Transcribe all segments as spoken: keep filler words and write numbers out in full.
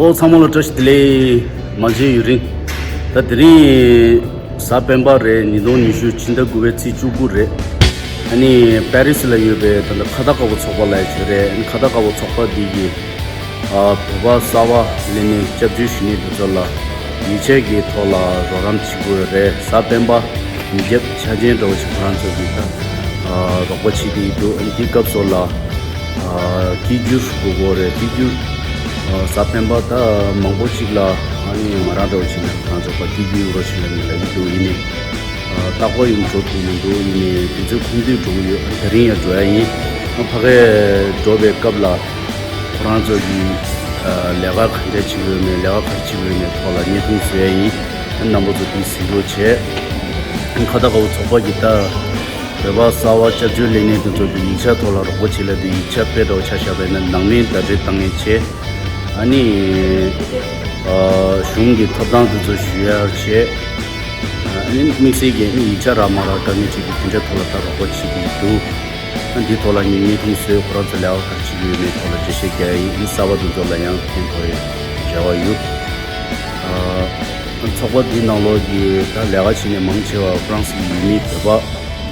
ཨོ་ཚང་མ་ལ་བཀྲ་ཤིས་བདེ་ལེགས། མ་མཇལ་ཡུན་རིང་། ད་དེ་རིང་གཟའ་སྤེན་པ་རེད། ཉིས་སྟོང་ཉི་ཤུ་ཕྱི་ཟླ་དགུ་པའི་ཚེས་བཅུ་དགུ་རེད། ཨ་ནི་པེ་རི་སི་ལ་ཡོད་པའི་ད་ལྟ་ཁ་བརྡ་དཀར་པོ་ཚོགས་པ་ལ་ཡ་བྱོས་རེད། ཨ་ནི་ཁ་བརྡ་དཀར་པོ་ཚོགས་པ་འདི་གིས་ཨ་བོད་པ་གསར་པ་སླེབས་མཁན་སྐྱབས་བཅོལ་ཞུ་མཁན་དེ་ཚོ་ལ་ཡིག་ཆ་གི་ཐོག་ལ་རོགས་རམ་བྱེད་དགོས་རེད། གཟའ་སྤེན་པ་ཉིན་རྒྱབ་འཆར་ཅན་འདྲ་བོ་ཞིག་ཁོ་རང་ཚོ་གིས་ད་ཨ་རོགས་པ་བྱེད་བསྡད་ཀྱི་འདུག་ཨ་ནི་འདི་སྐབས་སུ་ལ་ཨ་སྐད་སྒྱུར་དགོས་ཀྱི་རེད། སྐད་སྒྱུར་ཨ་གཟའ་སྤེན་པ་ད་མང་པོ་ཅིག་ལ་ཨ་ནི་ང་རང་འདྲ་བོ་བྱས་ན་ཁོ་རང་ཚོ་ཕར་སྐད་སྒྱུར་ཡོང་རོགས་བྱེད་ལབ་ནས་ལབ་ཀྱི་འདུག་ཡིན་ནའི་ཨ་རྟག་པར་ཡོང་འགྲོ་ཐུབ་མི་འདུག་ཡིན་ནའི་དུས་ཚོད་ཁུངས་འདུས་འགྲོ་གི་ཡོད། ཨ་ནི་དེ་རིང་ཡང་འགྲོ་ཡ་ཡིན། ཨ་ཕ་གིར་འགྲོ་བའི་སྐབས་ལ་ཁོ་རང་ཚོ་གིས་ཨ་ལས་ཀ་ག་འདྲ་བྱེད་ཀྱི་ཡོད་མེད། ལས་ཀ་ག་རེ་བྱེད་ཀྱི་ཡོད་མེད་ཐོག་ལ་བརྙན་ཐུང་བཟོ་ཡ་ཡིན། ཨ་རྣམ་པ་ཚོ་དེ་གཟིགས་རོགས་བྱེད། ཨ་ཁ་བརྡ་དཀར་པོ་ཚོགས་པ་གིས་ད་བོད་པ་གསར་པ་སྐྱབས་བཅོལ་སླེབས་མཁན་དེ་ཚོ་གི་ཡིག་ཆ་ཐོག་ལ་རོགས་པ་བྱེད་ལབ་དུས་ཡིག་ཆ་དཔེ་འདྲ་བོ་ཆ་བཞག་པ་ཡིན་ན་ནང་མིའི་ཟླ་སྒྲིལ་བཏང་མཁན་བྱས། ཨ་ནི་ཨ་གཞུང་གི་ཐོབ་ཐང་དེ་ཚོ་ཞུ་ཡ་བྱས། ཨ་ནི་དམིགས་བསལ་གྱི་ཨ་ནི་ཡིག་ཆ་རག་མ་རག་དགའ་མི་བྱེད་ཀྱི་དེ་འདྲའི་ཐོག་ལ་ད་རོགས་པ་བྱེད་ཀྱི་འདུག་ཨ་འདི་ཐོག་ལ་ངས་བརྙན་ཐུང་བཟོས། ཁོ་རང་ཚོ་ལས་ཀ་ག་རེ་བྱེད་ཀྱི་ཡོད་མེད་ཐོག་ལ་འགྲེལ་བཤད་རྒྱག་ཡ་ཡིན། ཨ་ནི་གསར་པ་དེ་ཚོ་ལ་ཡང་ཕན་ཐོགས་ཡ་རེ་བ་ཡོད། ཨ་ཚོགས་པ་འདིའི་ནང་ལོགས་ཀྱི་ད་ལས་ཀ་བྱེད་མཁན་མང་ཆེ་བ་ཧྥ་རན་སི་གི་ཡུལ་མི་བོད་པ་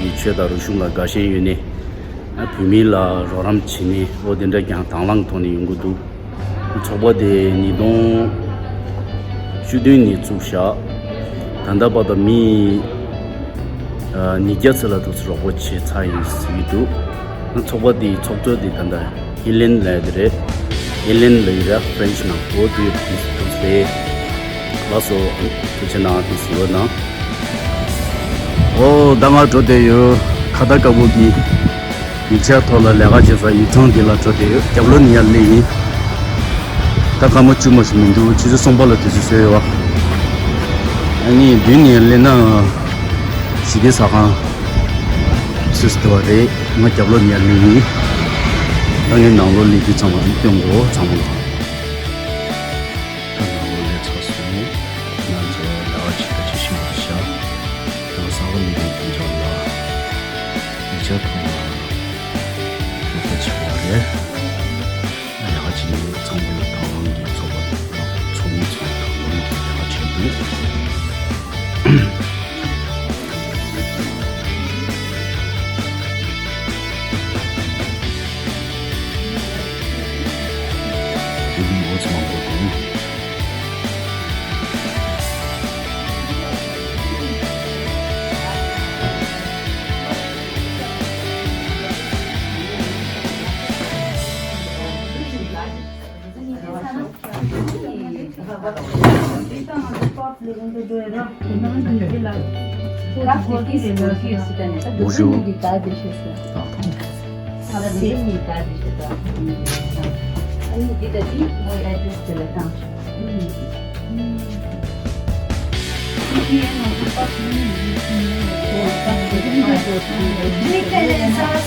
གི་ཆོས་དང་རིག་གཞུང་ལ་དགའ་ཞེན་ཡོད་ནས། ཨ་བོད་མི་ལ་རོགས་རམ་བྱེད་ནས་ཨོ་དེ་འདྲ་ཀྱང་དང་བླངས་ཐོག་ནས་ཡོང་གི་འདུག་ཚོགས་པ་དེ་ཉིས་སྟོང་བཅུ་བདུན་ནས་བཙུགས་བཞག་ད་ལྟ་བར་དུ་མི་ཨ་ཉིས་བརྒྱ་ཙམ་ལ་དུ་རོགས་པ་བྱས་ཚར་ཡིན་ཟེར་གྱི་འདུག་ཚོགས་པ་དེའི་ཚོགས་གཙོ་དེ་ད་ལྟ་ཨེ་ལན་ལབ་ཡ་དེ་རེད། ཨེ་ལན་ལབ་ཡ་རེད། ཧྥ་རན་སི་ནང་། ཨོ་དེ་དེ་དུ་རེད། ལགས་སོ། ཐུགས་རྗེ་གནང་། དེ་གཟིགས་རོགས་གནང་། ཨོ་ད་ང་འགྲོ་བསྡད་ཡོད། ཁ་བརྡ་དཀར་པོ་གི་ཡིག་ཆ་ཐོག་ལ་ལས་ཀ་བྱེད་ས་ཡིག་ཚང་འདི་ལ་འགྲོ་བསྡད་ཡོད། རྒྱབ་ལོགས་ནས་ཡར་སླེབས་ཡིན། ད་སྐར་མ་བཅུ་མ་ཞིག་མི་འདུག་ཆུ་ཚོད་གསུམ་པ་ལ་དུས་ཚོད་བཟོས་ཡོད་པ། ཨ་ནི་མདུན་ནས་ཡར་སླེབས་ན་ཞི་བདེ་ཟ་ཁང་སུ་སུ་དེ་བ་རེད། ང་རྒྱབ་ལོགས་ནས་ཡར་སླེབས་ཡིན། ད་ངས་ནང་ལོགས་སླེབས་དུས་ཚང་མ་སྟོན་གོ་ཚང་མ་ལ། ད་ནང་ལོགས་སླེབས་ཚར་སོང་། ང་ཚོ་ཟླ་བ་གཅིག་ད་ཅི་ཤིང་བར་བཞག་ད་གསར་པ་སླེབས་མཁན་དེ་ཚོ་ལ་ཡིག་ཆ་ཐོག་ལ་རོགས་པ་བྱེད་པ་རེད། ལས་ཀ་བྱེད་མཁན་ཚང་མ་ལ་དང་བླངས་ཀྱིས་ཚོགས་པ་ཚོགས་མི་ཚོ་དང་བླངས་ཀྱིས་ལས་ཀ་བྱེད་འདུག་དེ་རིང་འོ་ཙམ་མང་པོ་འདུག Bonjour. Nicolas,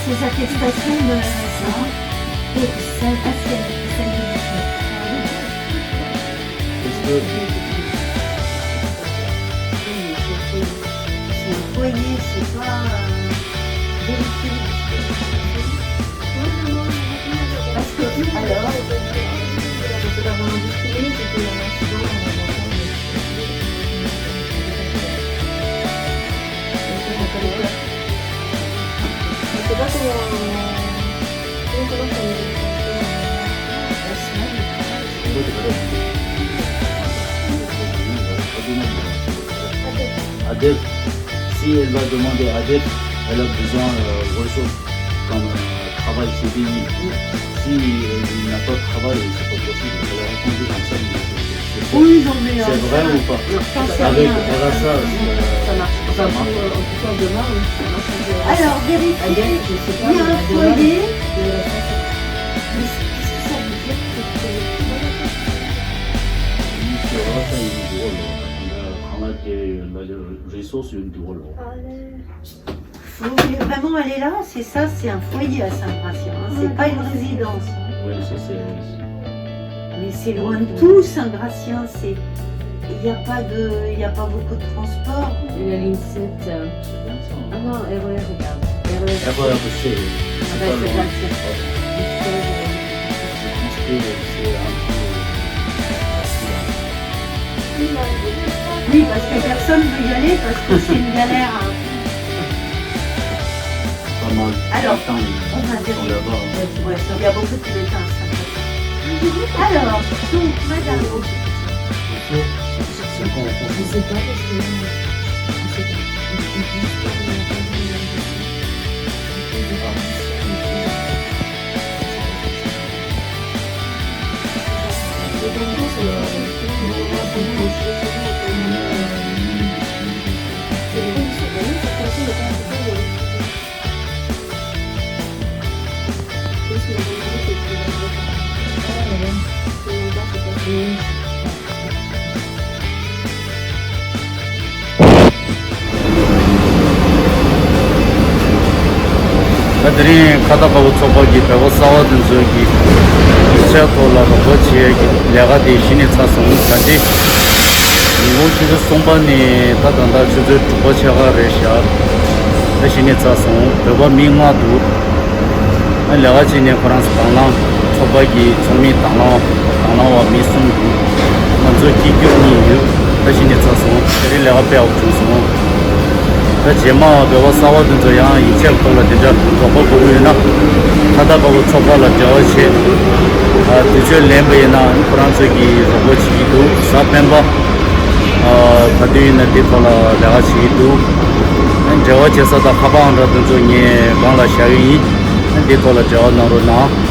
ces attestations de R S A et ça, ça, ça, Parce que c'est un foyer, c'est pas, euh, vérifier. Parce que, alors, je sais pas comment discuter, c'était un accident dans la voiture, mais je me rappelle pas. Je sais pas comment, comment, comment ça me dit. Adèle, si elle va demander à Adèle, elle a besoin euh, ressources comme euh, travail C D I. Si euh, il n'a pas de travail, c'est pas possible. Elle a entendu comme ça, mais c'est c'est- Oui, j'en ai c'est un. Vrai ou pas? J'en sais Avec rien. R S A, Ça marche. Ça marche. En tout cas, demain, oui, ça marche. Alors, vérifier, il y a un foyer. Mais qu'est-ce que ça veut dire, cette collectivité ? C'est vrai, ça, il est drôle. Quand on a des ressources, il est drôle. Oui, mais vraiment, elle est là, c'est ça, c'est un foyer à Saint-Gratien, hein, c'est pas une résidence. Oui, c'est c'est- Mais c'est loin de tout, Saint-Gratien, c'est, il n'y a pas de, il y a pas beaucoup de transport. Et la ligne sept, euh, c'est bien ça. Ah non, R E R, regarde. R E R, R E R C, c'est pas loin. Je pense que c'est un peu Oui, parce que personne ne veut y aller, parce que c'est une galère, hein. Pas mal. Alors, on va dire, ouais, il y a beaucoup de dilettantes. Alors, donc, madame, je sais pas parce que, je sais pas. ད་དེ་རིང་ཁ་བརྡ་དཀར་པོ་ཚོགས་པ་གིས་བོད་པ་གསར་པ་དེ་ཚོ་གི་ཡིག་ཆ་ཐོག་ལ་རོགས་པ་བྱེད་ཡས་ཀྱི་ལས་ཀ་དེ་གཞི་ནས་ཚར་སོང་། ད་ལྟའི་ཉིན་གུང་ཆུ་ཚོད་གསུམ་པ་ནས་ད་ད་ལྟ་ཆུ་ཚོད་དྲུག་པ་ཕྱེད་ཀ་རེད་ཤག་ད་གཞི་ནས་ཚར་སོང་། བོད་པ་མི་ལྔ་འདུག་ཨ་ལས་ཀ་བྱས་ནས་ཁོ་རང་ཚོ་དང་བླངས་ཚོགས་པ་གི་ཚོགས་མི་དང་བླངས་དང་བླངས་པ་མི་གསུམ་འདུག་ང་ཚོ་སྐྱིད་སྐྱོ་གཉིས་ཡོད། ད་གཞི་ནས་ཚར་སོང་། དེ་རིང་ལས་ཀ་དཔེ་ཡག་པོ་བྱུང་སོང་། ད་རྗེས་མ་བོད་པ་གསར་པ་དེ་ཚོ་ཡང་ཡིག་ཆའི་ཐོག་ལ་དེ་འདྲ་རོགས་པ་དགོས་ཀྱི་ཡོད་ན་ཁ་བརྡ་དཀར་པོ་ཚོགས་པ་ལ་འབྲེལ་བ་བྱེད། ཨ་དུས་ཚོད་ལེན་པ་ཡིན་ན་ཁོ་རང་ཚོས་ཀྱིས་རོགས་པ་བྱེད་ཀྱི་འདུག་གཟའ་སྤེན་པ་ཨ་ག་དུས་ཡིན་ན་དེ་ཐོག་ལ་ལས་ཀ་བྱེད་ཀྱི་འདུག་འབྲེལ་བ་བྱེད་ས་དང་ཁ་པར་ཨང་གྲངས་དེ་ཚོ་ངས་སྒང་ལ་བཞག་གི་ཡིན། དེ་ཐོག་ལ་འབྲེལ་བ་གནང་རོགས་གནང་།